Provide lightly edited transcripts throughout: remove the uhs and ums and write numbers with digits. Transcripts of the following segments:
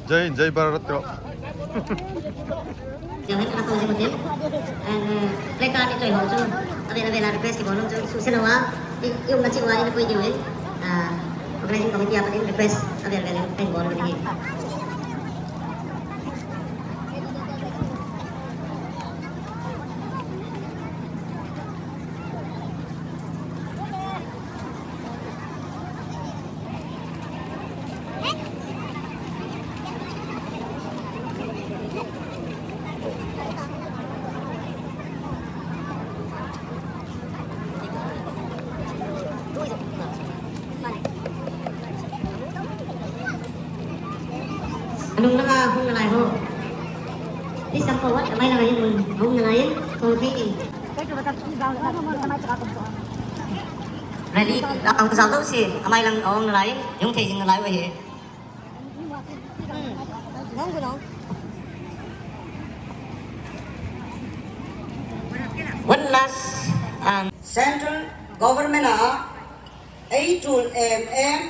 Jai Hind Jai Bharat rawh. Anung langa hung na lai ho. Please come forward. Amai langa hin mun hung na lai in thong thei in. Rally ang zau do si amai lang ong na lai yung thei jing na lai wa hi. One last um, Central Government ah ei tul em em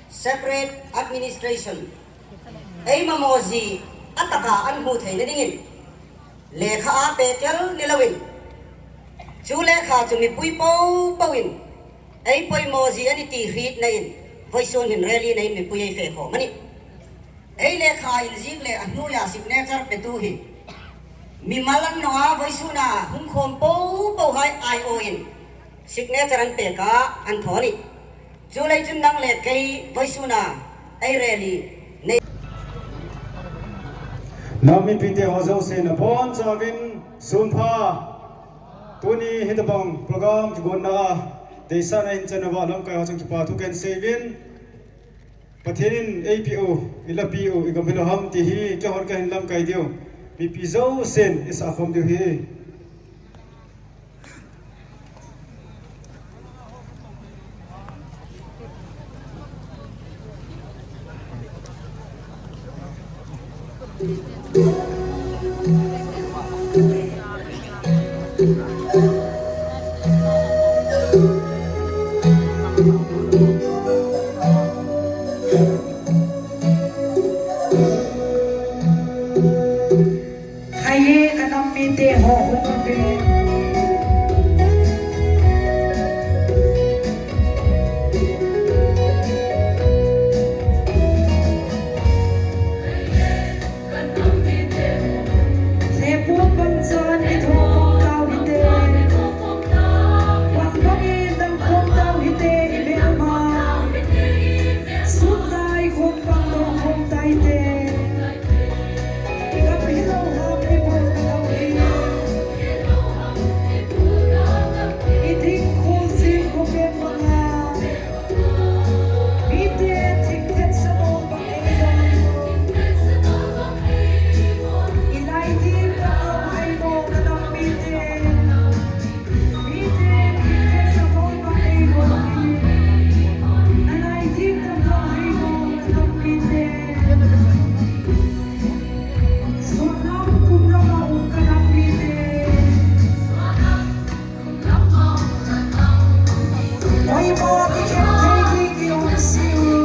separate administration ei mamawh zi a takah an hmuh theihna dingin lehkha a pe tel ni loin chu lehkha chu mipui po poin ei pawimawh zi a ni tih hrit na in vawisun hin rally na in mipui ei feh khawm a ni. Ei lehkha inzik leh a hnuia signature petu hi mimal an nawng a, vawisuna hungkhawm po po hai aiawhin signature an pek a, an thaw a ni. Chu lei chun nang leh kei vawisuna ei rally nei. Nam mipi te ho zo sen a pawn chawin sunpha tuni hitabang program ki gon na a deisa na in chanava lam kai ho chang pa thu ken sevin Pathianin ei pi u, i la pi u, i gam hi lo ham ti hi ka hon ka hin lam kai diu mipi zo sen i sa khom diu hi. Haye ka nammi te ho hung ve. Hleput bang caan i thaw kong tau hi te. Bang bangin dang khom tau hi te i bel ma. Sut dai khom bang do khom tai te. I kam hi lo ham i bol ka dam hi. I thing khul zing ko pen manga. Mi te thingthet sanawl bang ei dong. I lai dim ka lo hai maw ka dam mi te. Mi te thingthet sanawl bang ei dong hi. Na lai dim dam lo hai maw ka dam mi te. Suanam kum ram ah um ka dam mi te. Oi maw ki khem thei bik i um si u.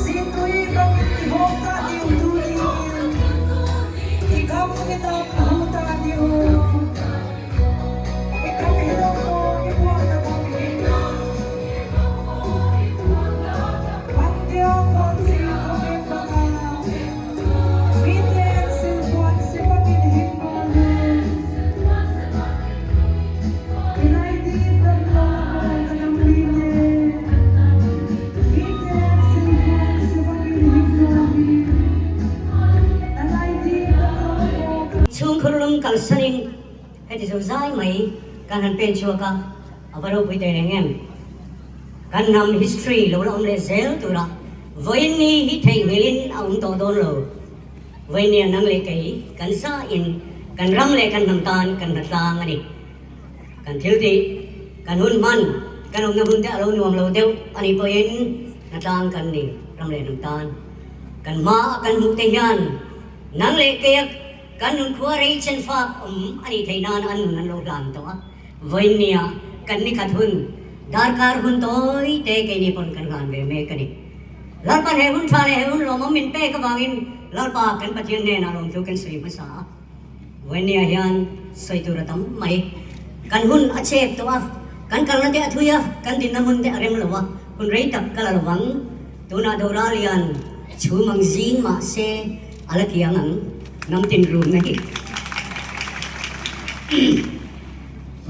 Zitui bangin i hawk ta diu tu ding. I kam i tam hu ta diu. I kam hi lo maw i buak na kam hi. Pantia khualzi khuaveng bangah. Miten silpuan sipangin him maw lu. Chhungkhur lung kalsanin heti zo zai mai kan han pen chhuak a, a va ropui teh reng em? Kan hnam history lo la awm leh zel tura vawiin ni hi theihnghilhin a awm tawh dawn lo. Vawinia nang leh kei kan sa in kan ram leh kan hnam tan kan hna tlang a ni. Kan thil tih, kan hun hman, kan awmna hun te a lo nuam lo deuh a nih pawhin hna tlang kan ni ram leh hnam tan. Kan hma a kan hmuh te hian Nang leh keia kan nun khua rei chen fak awm a nih theih nan an nun an lo hlan tawh a. Vawiinnia kan nikhat hun darkar hun tawi te keini pawn kan hlan ve mek a ni. Lalpan he hun tha leh he hun lawmawm min pek avangin Lalpa kan Pathian hnenah lawmthu kan sawi hmasa a. Vawiinnia hian sawi tur a tam mai. Kan hun a chep tawh a, kan kalna te a thui a, kan dinna hmun te a rem lo a, hun rei tak ka la lovang. Tunah Dora lian chhum ang zing mah se a la tiang ang, hnam tin rum na hi.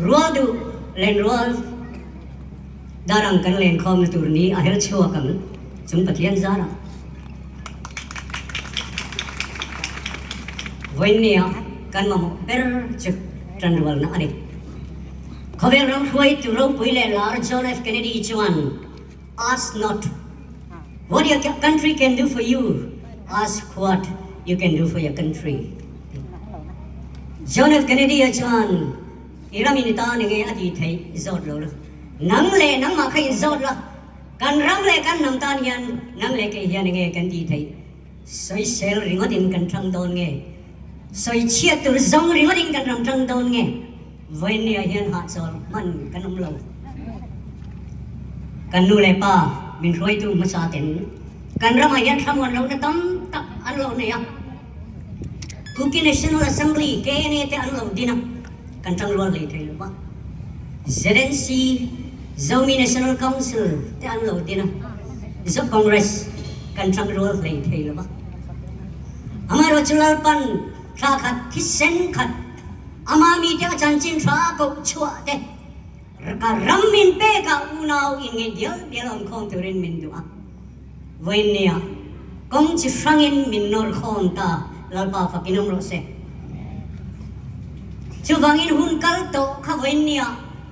Rual duh len rual dar ang kan len khawmna tur ni a her chhuak ang chung Pathian zarah. Vawiinnia kan mamawh ber chu tanrualna a ni. Khawvel ram hruaitu ropui leh lar John F Kennedy chuan, Ask not what your country can do for you, ask what you can do for your country. John F. Kennedy-a chuan i ram in tan enge a tih theih zawt lo la, nang leh nangmah kha in zawt la, kan ram leh kan hnam tan hian nang leh kei hian enge kan tih theih sawisel ringawt in kan thlang dawn nge, sawichhiat tur zawng ringawt in kan ram thlang dawn nge? Vawiinniah hian hahchawl hman kan awm lo. Kan nu leh pa min hruaitu hmasa ten kan ramah hian thlamuan lohna tam tak an lo nei a. Kuki National Assembly, KNA, te an lo din a, kan tangrual hlei thei lo va. ZNC, Zomi National Council, te an lo din a, Zo Congress kan tangrual hlei thei lo va. Amaherawhchu Lalpan thla khat thisen khat Ama mite a chanchin tha koh chhuah te ka ram min pek ah unau in ngeih dial dial awm khawm turin min duh a. Vawiinnia kawng chi hrangin min nawr khawm ta Lalpa fakin awm rawh se. Chuvangin hun kal tawh kha vawiinnia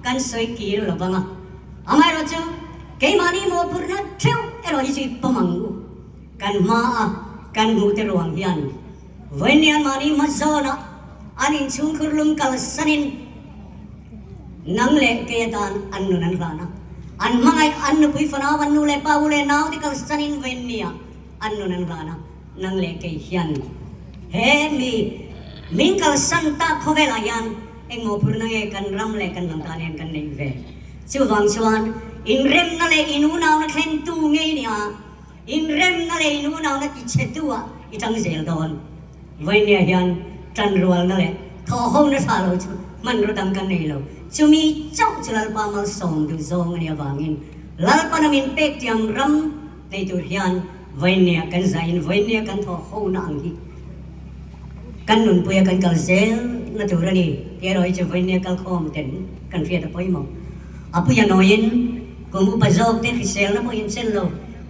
kan sawi kir lo vang a. Amaherawhchu keimahni mawhphurhna theuh erawh hi chu i pawm ang u. Kan hma a kan hmuh te ruang hian Vawiinnian mahni hmazawnah an inchhungkhur lum kalsanin nang leh kei atan an nun an hlan a. An hmangaih an nupui fanau, an nu leh pa, u leh nau te kalsanin vawiinniah an nun an hlan a. Nang leh kei hian he mi min kalsan tak khawvelah hian engmaw phurna nge kan ram leh kan hnam tan hian kan neih ve? Chuvang chuan inremna leh inunauna thlentu ngei nia Inremna leh inunauna tichhetu ah i tang zel dawn. Vawinia hian tanrualna leh thawhhona tha lo chu hmanraw dang kan nei lo. Chumi chauh chu Lalpa malsawm duh zawng a nih avangin Lalpana min pek tiam ram nei tur hian vawinia kan zaiin vawinia kan thawhhona ang hi kan nunpuia kan kal zel na tur a ni tih erawh hi chu vawinia kalkhawm ten kan hriat a pawimawh. A puia nawiin kum upa zawk te hriselna pawh in chen lo.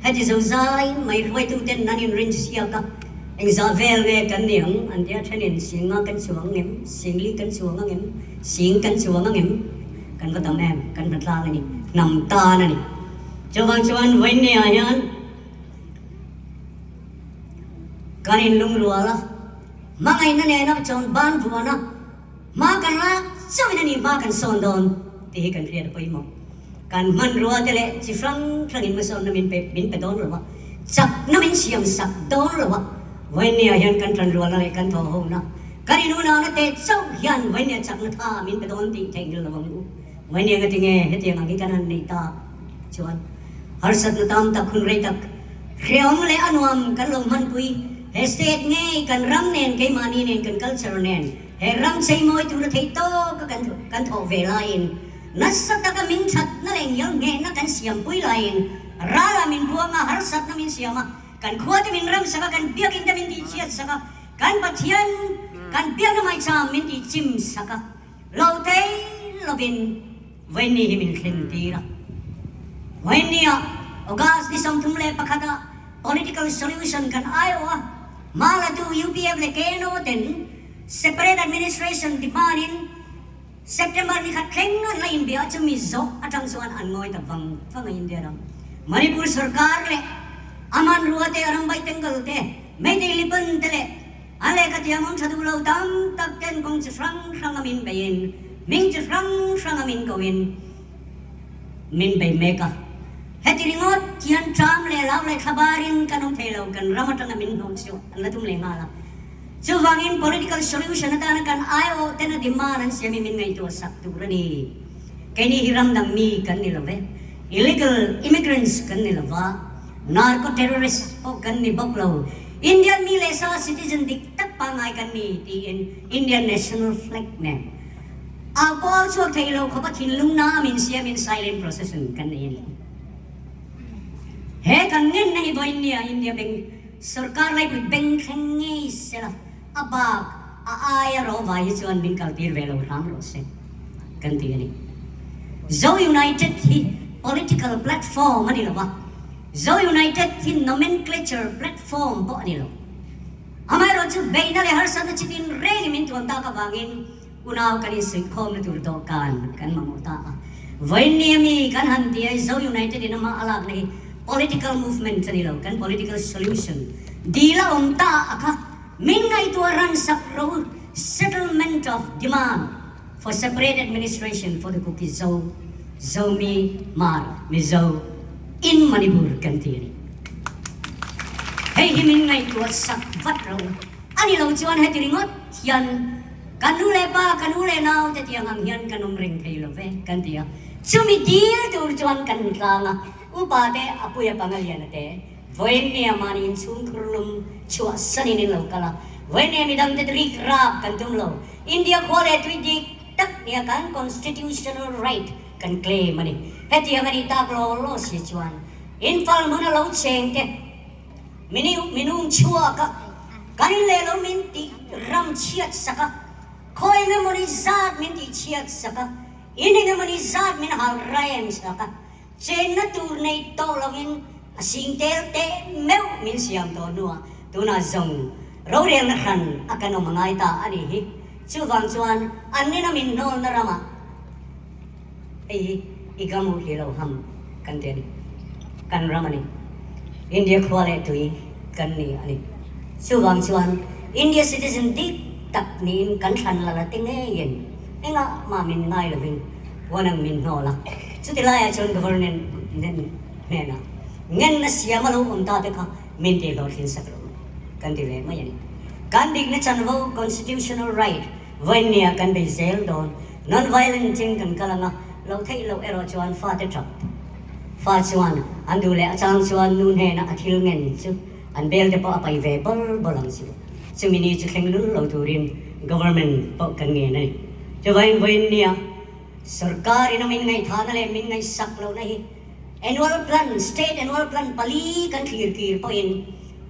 Heti zo zai mai hruaituten an inrin siak a, engzah vel nge kan ni ang an tia thenin singa kan chuang ngem, singli kan chuang angem, sing kan chuang angem, kan va tam em, kan hna tlang a ni, hnam tan a ni. Chuvang chuan vawiinniah hian kan inlungrual a, hmangaihna nena chawn ban vuan a, Hma kan lak chauhin a ni hma kan sawn dawn tih hi kan hriat a pawimawh. Kan hmanrua te leh chi hrang hrangin hmasawnna min pe min pe dawn lo a, chakna min siam sak dawn lo a, vawiinniah hian kan tanrualna leh kan thawhhona, kan inunauna te chauh hian vawiinniah chakna tha min pe dawn tih theihnghilh lo ang u. Vawiinniah nga tinge hetiang ang hi kan han neih ta chuan harsatna tam tak hun rei tak hrehawm leh a nuam kan lo hmanpui he state ngei kan ram nen keimahni nen kan culture nen He ram cheimawi tura theih tawka kan kan thawh ve laiin, nasa taka min thatna leh ngial nghehna kan siampui laiin, rala min buang a, harsatna min siam a, kan khuate min ramsak a, kan biakinn te min tihchhiat sak a, kan Pathian kan biakna maicham min tihchim sak a, lo thei lovin vawiinni hi min thlen tir a. Vawiinni-ah August ni 31 ah political solution kan aiawh a, hmalatu UPF leh KNO ten Separate Administration ti hmanin September ni khat thleng an la inbia chu mi zawh atang chuan an ngawi ta vang vang a India ram Manipur sorkar leh a hmanrua te a rambai tengal te Meitei Lipan te leh a lehkha thiam awm tha duh lo tam tak ten kawng chi hrang hrang a min beiin hming chi hrang hrang a min koin min bei mek a. Heti ringawt hian ṭam leh lau leh thlabarin kan awm thei lo kan ram atanga min hnawh chu an la tum leh nghal a. Chuvangin political solution atana kan aiawh tena demand an siam hi min ngaihtuah sak tur a ni. Keini hi ram dang mi kan ni lo ve. Illegal immigrants kan ni lo va, narco terrorist pawh kan ni bawk lo. Indian mi leh sa citizen dik tak pangngai kan ni tiin Indian national flag nen au pawh au chhuak thei lo khawpa thinlung na min siamin silent procession kan nei a ni. He kan ngenna hi vawiin nia India beng Sorkar laipui beng thleng ngei sela a bak a aia rawvai hi chuan min kaltir ve lo hram rawh se kan ti a ni. Zo United hi political platform a ni lo va, Zo United hi nomenclature platform pawh a ni lo. Amaherawhchu beihna leh harsatna chitin rengin min tuam tak avangin Unau kan insuihkhawmna tur dawhkan kan mamawh ta a. Vawiin ami kan han ti a, Zo United in ama a lakna hi political movement a ni lo, kan political solution dil a awm ta a kha min ngaihtuah ran sak ro settlement of demand for separate administration for the Kuki Zo, Zomi, Mar, Mizo in Manipur kan ti a ni. Hei hi min ngaihtuah sak vat ro. A ni lo chuan heti ringawt hian ka nu leh pa, ka nu leh nau te tiang ang hian kan awm reng thei lo ve kan ti a. Chumi dil tur chuan kan tlang a, upa te a puia pangaliana te vawiin nia mahni inchhungkhur lum chhuah sanin in lo kal a, vawiin nia midang te rik rap kan tum lo. India khua leh tui dik tak nia kan constitutional right kan claim a ni. Hetiang a nih tak law law si chuan infal hmun a lo cheng te, Minung chhuak a, kan in leh lo min tih ram chhiat sak a, khawi eng emawni zat min tih chhiat sak a, in eng emawni zat min hal rem sak a, chenna tur nei tawh lovin a sing tel teh meuh min siam tawh hnuah tunah zawng rorelna hran a kan awm a ngai ta a nih hi. Chuvang chuan an nena min hnawlna ramah Hei hi i ka hmuh hi lo ham kan ti a ni. Kan ram a ni. India khua leh tui kan ni a ni. Chuvang chuan India citizen dik tak niin kan thlan la la ti ngeiin engah mah min ngai lovin puan ang min hnawl a. Chuti laiah chuan Government hnenah ngenna siam a lo awm ta te kha min tih hlawhtlin sak lo kan ti ve mai a ni. Kan dikna chanvo constitutional right Vawinia kan bei zel dawn. Non-violent chin kan kal ang a, loh theih loh erawh chuan fate tap fa chuan an duh leh a chang chuan nu hnena a thil ngen chu an bel te pawh a pai ve bawl bawl ang chu. Chumi ni chu thleng lul lo turin government pawh kan ngen a ni. Chuvain vawinia sorkar in a min ngaihthahna leh min ngaihsak lohna hi annual plan, state annual plan pali kan thlir kir pawhin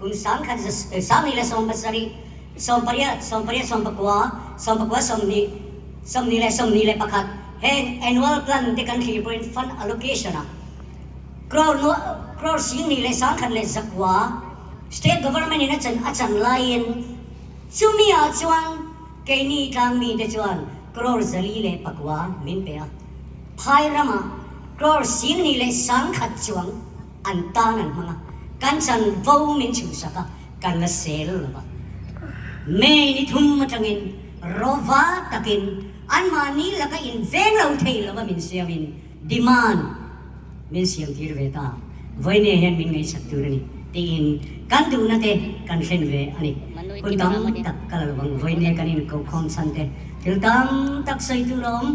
kum 1000 17 18, 18, 19, 19, 20, 20 leh 21 heng annual plan te kan thlir pawhin fund allocation ah crore nuah crore 10,000 leh 10,000 leh zakua state government in a chan a chan laiin chumi ah chuan keini tlangmi te chuan crore 409 min pe a, phai ramah crore 10,000 leh 10,000 chuang an tan an hmang a, kan chan vo min chhuhsak a. Kan la sel lo va. May ni thum atangin rawva takin anmahni laka inveng lo thei lova min siamin demand min siam tir ve ta. Vawinia hian min ngaihsak tur a ni tiin kan duhna te kan thlen ve a ni. Hun tam tak ka la lovang. Vawinia kan inkohkhawm chhan te thil tam tak sawi tur a awm.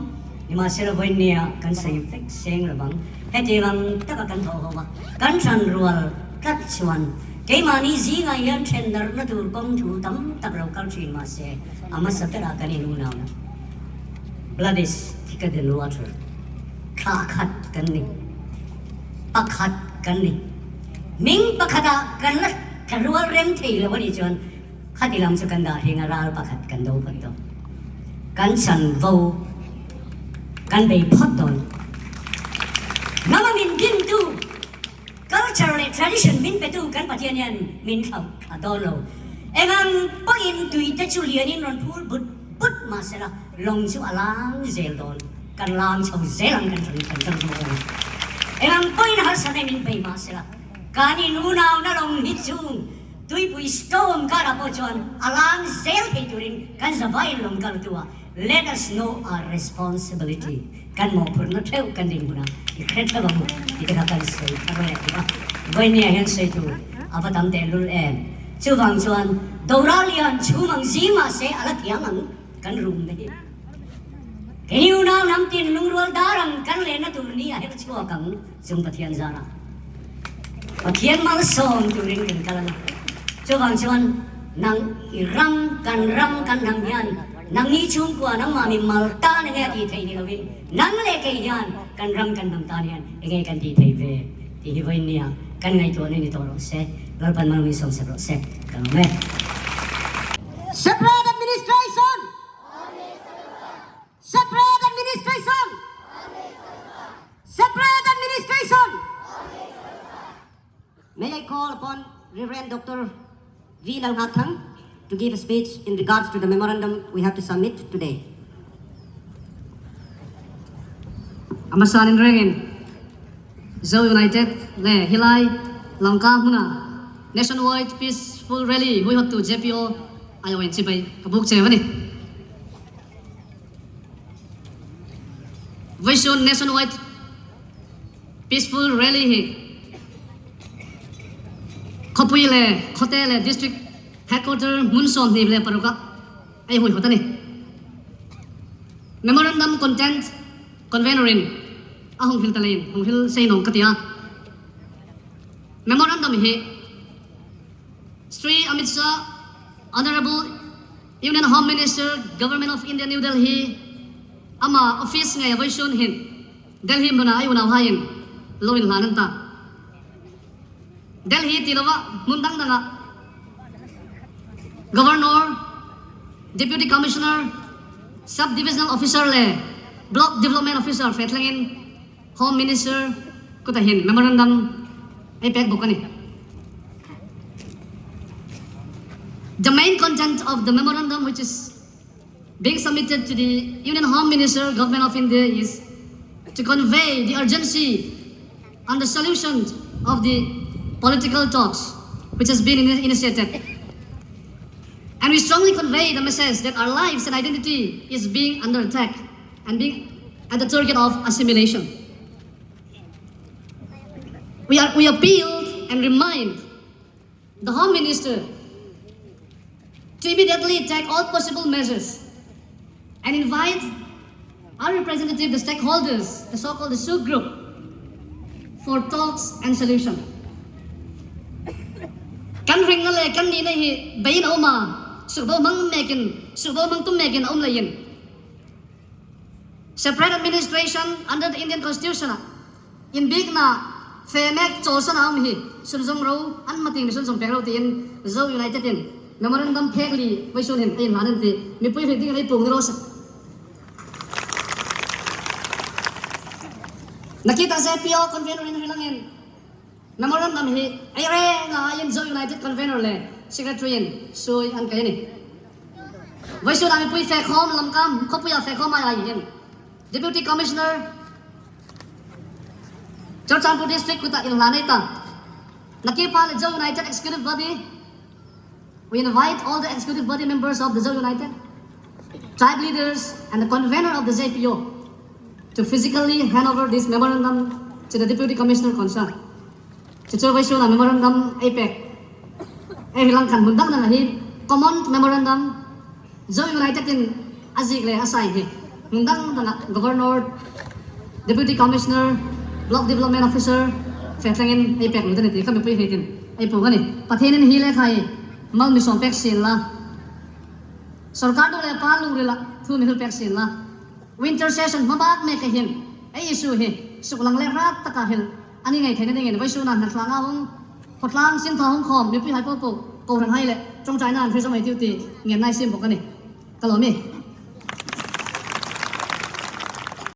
Nimahsela vawinia kan sawi vek seng lovang. Hetiang ang taka kan thawh ho va, kan hran rual tlat chuan keimahni zingah hian then darhna tur kawng thu tam tak lo kal thin mahse a hmasa berah kan in unauna blood is thicker than water thla khat kan ni pakhat kan ni ming pakhatah kan la thla rual rem thei lo a nih chuan khati lam chu kan dah hring a ral pakhat kan do phawt dawn kan chanvo Kan bei phawt dawn. Hnama min dintu, culture leh tradition min petu kan Pathian hian min thlauh thla dawn lo. Engang pawhin tuite chu lianin rawn phur but but mah sela lawng chu a lang zel dawn. Kan lang chho zel ang kan kan chang zawk ang. Engang pawhin harsatna min bei mah sela kan inunau na lawng hi chung tuipui storm karah pawh chuan a lang zel thei turin kan zavaiin lawng kal tu a Let us know our responsibility, kan mawhphurhna theuh kan din hunah i hre theuh ang u tih te kha kan sawi thar leh duh a, vawinia hian sawi tur a va tam tehlul em? Chuvang chuan Doral lian chhum ang zing mahse a la thiam ang kan rum na hi. Keini unau hnam tin lungrual dar ang kan lenna tur ni a her chhuak ang chung Pathian zarah. Pathian malsawm turin kan kal ang a, chuvang chuan nang i ram kan ram kan hnam hian nangni chhungkua nangmah mi mal tan enge a tih theih ni lovin nang leh kei hian kan ram kan hnam tan hian enge kan tih theih ve tih hi vawiin nia kan ngaihtuahna ni tawh rawh se, Lalpan malmi sawmsak rawh se, ka lawm e. Separate Administration! Separate Administration! Separate Administration! May I call upon Reverend Dr. V. Lalnghathang to give a speech in regards to the memorandum we have to submit today. Amasanin rengin Zo United le Hilai Langka hmuna Nationwide Peaceful Rally huihawttu JPO aiawh in chibai ka buk che a ni. Vawisun Nationwide Peaceful Rally hi khawpui le khawte le District Headquarter hmun 26 ah ei huihawt a ni. Memorandum content convener in a hung hil ta leiin hung hil sei nawng ka ti a. Memorandum hi Sri Amit Shah, Honorable Union Home Minister, Government of India New Delhi ama office ngei a vawisun hin Delhi hmunah ai unau haiin lo in hlan an ta. Delhi ti lovah hmun dangdang ah Governor, Deputy Commissioner, Sub Divisional Officer le Block Development Officer fe thlengin Home Minister kutah hin memorandum ei pek bawk a ni. The main content of the memorandum which is being submitted to the Union Home Minister, Government of India is to convey the urgency on the solution of the political talks which has been initiated. And we strongly convey the message that our lives and identity is being under attack and being at the target of assimilation. We, are, we appeal and remind the Home Minister to immediately take all possible measures and invite our representative, the stakeholders, the so-called the SU group, for talks and solution. Kan ring le kan ni na hi bain oma sukbo mang mekin sukbo mang tum mekin om lain. Separate administration under the Indian Constitution in bik na femek chawlsan a awm hi sunzawm ro an hmating mi sunzawm pek ro tiin Zo United in memorandum phek li vawisun hin a inhlan an ti. Mipui hlih ding in ei pung ni rawh se. Nakita ZPO convener in rilangin memorandum hi ei reng a aiin Zo United convener le secretary in sui an kai a ni. Vawisun ah mipui fekhawm lamkam khawpuia fekhawm ai aiin Deputy Commissioner Churachandpur District kutah inhlan ei ta. Nakipa le Zo United Executive Body We invite all the executive body members of the Zo United, tribe leaders and the convener of the ZPO to physically hand over this memorandum to the Deputy Commissioner concerned. Chu chu vaisuna memorandum ei pek ei hilang khan hmun dang dang ah hi common memorandum Zo United in a zik le a sign hi hmun dang dang ah Governor, Deputy Commissioner, Block Development Officer fe thleng in ei pek lut a ni tih kha mipui hrit in ei puk a ni. Pathian in hi le kha i mal mi sawm pek sin la, Sorkar duh leh pa lungril ah thu mi hlu pek sin la, Winter session hmabak mek hi hin ei issue hi suk lang leh rat tak ah hil An i ngaihtheihna dingin Vaisuna hnatlang a hung, khawtlang sinthaw hung khawm, mipui hai pawh pawh kohhran hai leh tawngtaina an hre zawm ei tiu ti ngen nai sim bawk a ni. Ka lawm i.